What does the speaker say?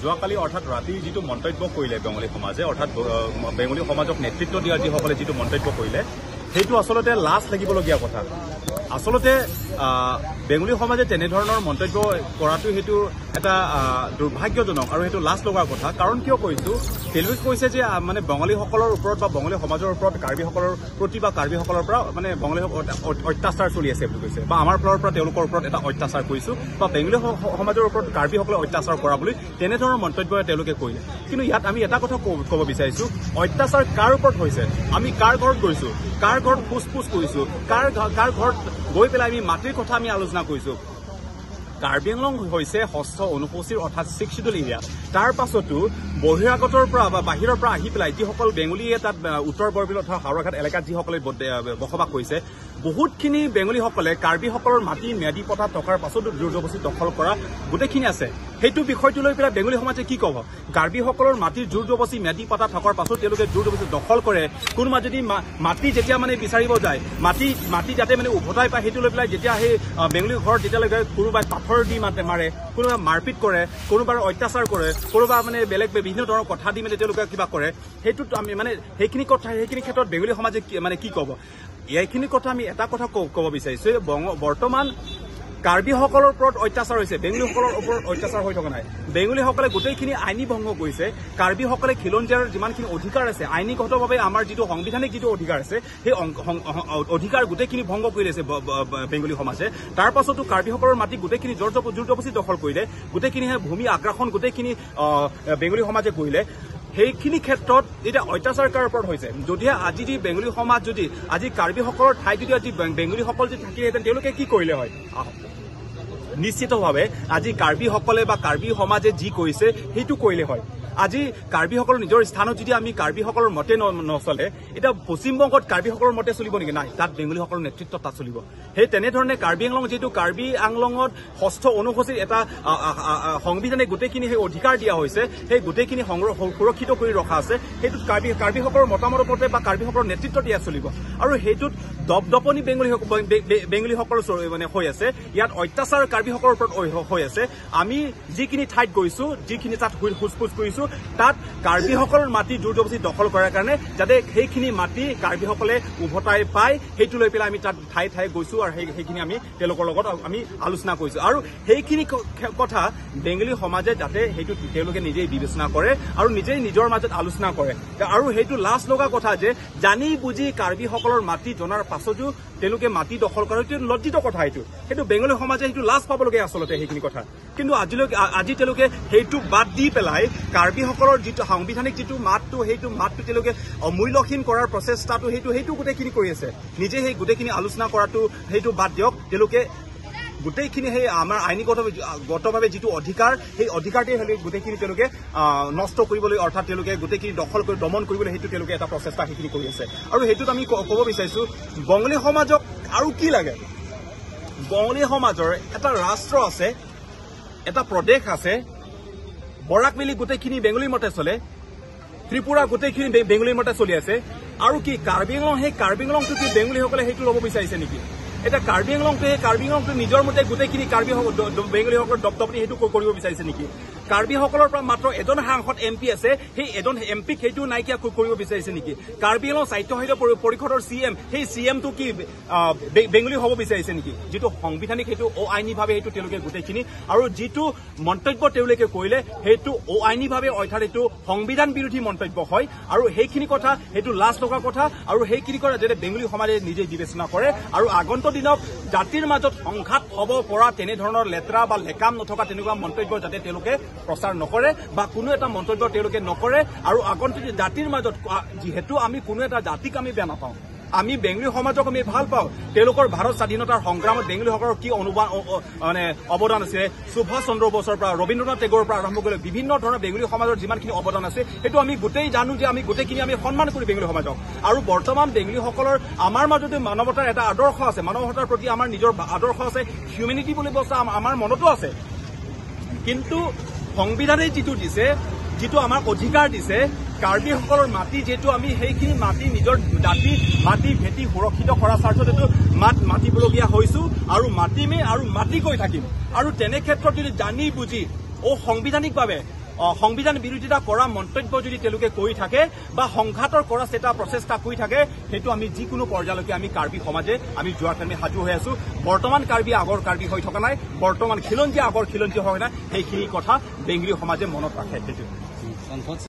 যোৱাকালি অৰ্থাৎ ৰাতি যিটো মন্তব্য কৰিলে বেংগলী সমাজে, অৰ্থাৎ বেংগলী সমাজক নেতৃত্ব দিয়া যিসকলে যিটো মন্তব্য কৰিলে সেইটো আচলতে লাজ লাগিবলগীয়া কথা। আচলতে বেংগলী সমাজে তেনেধৰণৰ মন্তব্য কৰাটো সেইটো এটা দুৰ্ভাগ্যজনক আৰু সেইটো লাজ লগাৰ কথা। কাৰণ কিয় কৈছোঁ, তেওঁলোকে কৈছে যে মানে বঙালীসকলৰ ওপৰত বা বঙালী সমাজৰ ওপৰত কাৰ্বিসকলৰ প্ৰতি বা কাৰ্বিসকলৰ পৰা মানে বঙালী অত্যাচাৰ চলি আছে বুলি কৈছে, বা আমাৰ ফালৰ পৰা তেওঁলোকৰ ওপৰত এটা অত্যাচাৰ কৰিছোঁ বা বেংগলী সমাজৰ ওপৰত কাৰ্বিসকলে অত্যাচাৰ কৰা বুলি তেনেধৰণৰ মন্তব্য তেওঁলোকে কৰিলে। কিন্তু ইয়াত আমি এটা কথা ক'ব বিচাৰিছোঁ, অত্যাচাৰ কাৰ ওপৰত হৈছে, আমি কাৰ ঘৰত গৈছোঁ, কাৰ ঘৰত খোজ পোছ কৰিছোঁ, কাৰ ঘৰত গৈ পেলাই আমি মাটিৰ কথা আমি আলোচনা কৰিছোঁ। কাৰ্বি আংলং হৈছে ষষ্ঠ অনুসূচীৰ অৰ্থাৎ ছিক্স চিডিউল এৰিয়া। তাৰ পাছতো বহিৰাগতৰ পৰা বা বাহিৰৰ পৰা আহি পেলাই যিসকল বেংগলীয়ে তাত উত্তৰ বৰবিল অথবা হাওৰাঘাট এলেকাত যিসকলে বসবাস কৰিছে, বহুতখিনি বেংগলীসকলে কাৰ্বিসকলৰ মাটি ম্যাদী পতা থকাৰ পাছতো জোৰ-জবৰদস্তি দখল কৰা গোটেইখিনি আছে। সেইটো বিষয়টো লৈ পেলাই বেংগলী সমাজে কি ক'ব? কাৰ্বিসকলৰ মাটিৰ জোৰ-জবৰদস্তি ম্যাদী পতা থকাৰ পাছত তেওঁলোকে জোৰ-জবৰদস্তি দখল কৰে। কোনোবা যদি মাটি যেতিয়া মানে বিচাৰিব যায়, মাটি যাতে মানে উভতাই পায় সেইটো লৈ পেলাই যেতিয়া সেই বেংগলী ঘৰত যেতিয়ালৈকে কোনোবাই পাথৰ দি মাৰে, কোনোবাই মাৰপিট কৰে, কোনোবাৰ অত্যাচাৰ কৰে, কোনোবা মানে বেলেগ বিভিন্ন ধৰণৰ কথা দি মানে তেওঁলোকে কিবা কৰে, সেইটোত আমি মানে সেইখিনি কথা সেইখিনি ক্ষেত্ৰত বেংগলী সমাজে মানে কি ক'ব? এইখিনি কথা আমি এটা কথা ক'ব বিচাৰিছোঁ, বৰ্তমান কাৰ্বিসকলৰ ওপৰত অত্যাচাৰ হৈছে, বেংগলীসকলৰ ওপৰত অত্যাচাৰ হৈ থকা নাই। বেংগলীসকলে গোটেইখিনি আইনী ভংগ কৰিছে। কাৰ্বিসকলে খিলঞ্জীয়াৰ যিমানখিনি অধিকাৰ আছে, আইনীগতভাৱে আমাৰ যিটো সাংবিধানিক যিটো অধিকাৰ আছে, সেই অধিকাৰ গোটেইখিনি ভংগ কৰি দিছে বেংগলী সমাজে। তাৰ পাছতো কাৰ্বিসকলৰ মাটি গোটেইখিনি জোৰ জবৰদস্তি দখল কৰিলে, গোটেইখিনি ভূমি আগ্ৰাসন গোটেইখিনি বেংগলী সমাজে কৰিলে। সেইখিনি ক্ষেত্ৰত এতিয়া অত্যাচাৰ কাৰ ওপৰত হৈছে? যদিহে আজি যদি বেংগলী সমাজ যদি আজি কাৰ্বিসকলৰ ঠাইত যদি আজি বেংগলীসকল যদি থাকিলেহেঁতেন তেওঁলোকে কি কৰিলে হয়? নিশ্চিতভাৱে আজি কাৰ্বিসকলে বা কাৰ্বি সমাজে যি কৰিছে সেইটো কৰিলে হয়। আজি কাৰ্বিসকলৰ নিজৰ স্থানত যদি আমি কাৰ্বিসকলৰ মতে নচলে, এতিয়া পশ্চিমবংগত কাৰ্বিসকলৰ মতে চলিব নেকি? নাই, তাত বেংগলীসকলৰ নেতৃত্বত তাত চলিব। সেই তেনেধৰণে কাৰ্বি আংলং, যিহেতু কাৰ্বি আংলঙত ষষ্ঠ অনুসূচীৰ এটা সংবিধানে গোটেইখিনি সেই অধিকাৰ দিয়া হৈছে, সেই গোটেইখিনি সুৰক্ষিত কৰি ৰখা আছে, সেইটোত কাৰ্বিসকলৰ মতামতৰ মতে বা কাৰ্বিসকলৰ নেতৃত্ব দিয়া চলিব। আৰু সেইটোত দপদপনি বেংগলীসকলৰ মানে হৈ আছে, ইয়াত অত্যাচাৰ কাৰ্বিসকলৰ ওপৰত হৈ আছে। আমি যিখিনি ঠাইত গৈছোঁ, যিখিনি তাত খোজ পোছ কৰিছোঁ, তাত কাৰ্বিসকলৰ মাটি জোৰ জবৰদস্তি দখল কৰাৰ কাৰণে যাতে সেইখিনি মাটি কাৰ্বিসকলে উভতাই পায় সেইটো লৈ পেলাই আমি তাত ঠায়ে ঠায়ে গৈছোঁ আৰু সেইখিনি আমি তেওঁলোকৰ লগত আমি আলোচনা কৰিছোঁ। আৰু সেইখিনি কথা বেংগলী সমাজে যাতে সেইটো তেওঁলোকে নিজেই বিবেচনা কৰে আৰু নিজেই নিজৰ মাজত আলোচনা কৰে। আৰু সেইটো লাজ লগা কথা যে জানি বুজি কাৰ্বিসকলৰ মাটি জনাৰ পাছতো তেওঁলোকে মাটি দখল কৰে, সেইটো লজ্জিত কথা। সেইটো বেংগলী সমাজে সেইটো লাজ পাবলগীয়া আচলতে সেইখিনি কথা। কিন্তু আজি তেওঁলোকে সেইটো বাদ দি পেলাই কাৰ্বিসকলৰ যিটো সাংবিধানিক যিটো মাতটো, সেইটো মাতটো তেওঁলোকে অমূল্যহীন কৰাৰ প্ৰচেষ্টাটো সেইটো গোটেইখিনি কৰি আছে। নিজে সেই গোটেইখিনি আলোচনা কৰাটো সেইটো বাদ দিয়ক, তেওঁলোকে গোটেইখিনি সেই আমাৰ আইনীগতভাৱে যিটো অধিকাৰ, সেই অধিকাৰটোৱে হ'লে গোটেইখিনি তেওঁলোকে নষ্ট কৰিবলৈ, অৰ্থাৎ তেওঁলোকে গোটেইখিনি দখল কৰি দমন কৰিবলৈ সেইটো তেওঁলোকে এটা প্ৰচেষ্টা সেইখিনি কৰি আছে। আৰু সেইটোত আমি ক'ব বিচাৰিছোঁ, বঙালী সমাজক আৰু কি লাগে? বঙালী সমাজৰ এটা ৰাষ্ট্ৰ আছে, এটা প্ৰদেশ আছে, বৰাক মিলি গোটেইখিনি বেংগলীৰ মতে চলে, ত্ৰিপুৰা গোটেইখিনি বেংগলীৰ মতে চলি আছে। আৰু কি কাৰ্বি আংলং, সেই কাৰ্বি আংলংটো কি বেংগলীসকলে সেইটো ল'ব বিচাৰিছে নেকি? এতিয়া কাৰ্বি আংলংটো, সেই কাৰ্বি আংলংটো নিজৰ মতে গোটেইখিনি কাৰ্বি বেংগলীসকলৰ দপদপনি সেইটো কৰিব বিচাৰিছে নেকি? কাৰ্বিসকলৰ পৰা মাত্ৰ এজন সাংসদ এম পি আছে, সেই এজন এম পিক সেইটো নাইকিয়া কৰিব বিচাৰিছে নেকি? কাৰ্বি আংলং স্বায়ত্তশাসিত পৰিষদৰ চি এম, সেই চি এমটো কি বেংগলী হ'ব বিচাৰিছে নেকি? যিটো সাংবিধানিক সেইটো অআইনীভাৱে সেইটো তেওঁলোকে গোটেইখিনি, আৰু যিটো মন্তব্য তেওঁলোকে কৰিলে সেইটো অআইনীভাৱে অৰ্থাৎ এইটো সংবিধান বিৰোধী মন্তব্য হয়। আৰু সেইখিনি কথা সেইটো লাজ লগা কথা। আৰু সেইখিনি কথা যাতে বেংগলী সমাজে নিজে বিবেচনা কৰে আৰু আগন্তুক দিনত জাতিৰ মাজত সংঘাত হ'ব পৰা তেনেধৰণৰ লেতেৰা বা লেকাম নথকা তেনেকুৱা মন্তব্য যাতে তেওঁলোকে প্ৰচাৰ নকৰে বা কোনো এটা মন্তব্য তেওঁলোকে নকৰে। আৰু আগন্তুক জাতিৰ মাজত, যিহেতু আমি কোনো এটা জাতিক আমি বেয়া নাপাওঁ, আমি বেংগলী সমাজক আমি ভাল পাওঁ, তেওঁলোকৰ ভাৰত স্বাধীনতাৰ সংগ্ৰামত বেংগলীসকলৰ কি মানে অৱদান আছে, সুভাষ চন্দ্ৰ বসুৰ পৰা ৰবীন্দ্ৰনাথ টেগৰৰ পৰা আৰম্ভ কৰি বিভিন্ন ধৰণৰ বেংগলী সমাজৰ যিমানখিনি অৱদান আছে সেইটো আমি গোটেই জানো যে আমি গোটেইখিনি আমি সন্মান কৰোঁ বেংগলী সমাজক। আৰু বৰ্তমান বেংগলীসকলৰ আমাৰ মাজতে মানৱতাৰ এটা আদৰ্শ আছে, মানৱতাৰ প্ৰতি আমাৰ নিজৰ আদৰ্শ আছে, হিউমেনিটি বুলি বস্তু আমাৰ মনতো আছে। কিন্তু সংবিধানে যিটো দিছে, যিটো আমাক অধিকাৰ দিছে, কাৰ্বিসকলৰ মাটি যিহেতু আমি সেইখিনি মাটি নিজৰ জাতি মাটি ভেটি সুৰক্ষিত কৰাৰ স্বাৰ্থত এইটো মাত মাতিবলগীয়া হৈছোঁ আৰু মাতিমেই আৰু মাতি গৈ থাকিম। আৰু তেনে ক্ষেত্ৰত যদি জানি বুজি অসাংবিধানিকভাৱে সংবিধান বিৰোধিতা কৰা মন্তব্য যদি তেওঁলোকে কৰি থাকে বা সংঘাতৰ কৰা এটা প্ৰচেষ্টা কৰি থাকে, সেইটো আমি যিকোনো পৰ্যায়লৈকে আমি কাৰ্বি সমাজে আমি যোৱাৰ কাৰণে সাজু হৈ আছো। বৰ্তমান কাৰ্বি আগৰ কাৰ্বি হৈ থকা নাই, বৰ্তমান খিলঞ্জীয়া আগৰ খিলঞ্জীয়া হৈ নাই, সেইখিনি কথা বেংগলী সমাজে মনত ৰাখে। সেইটো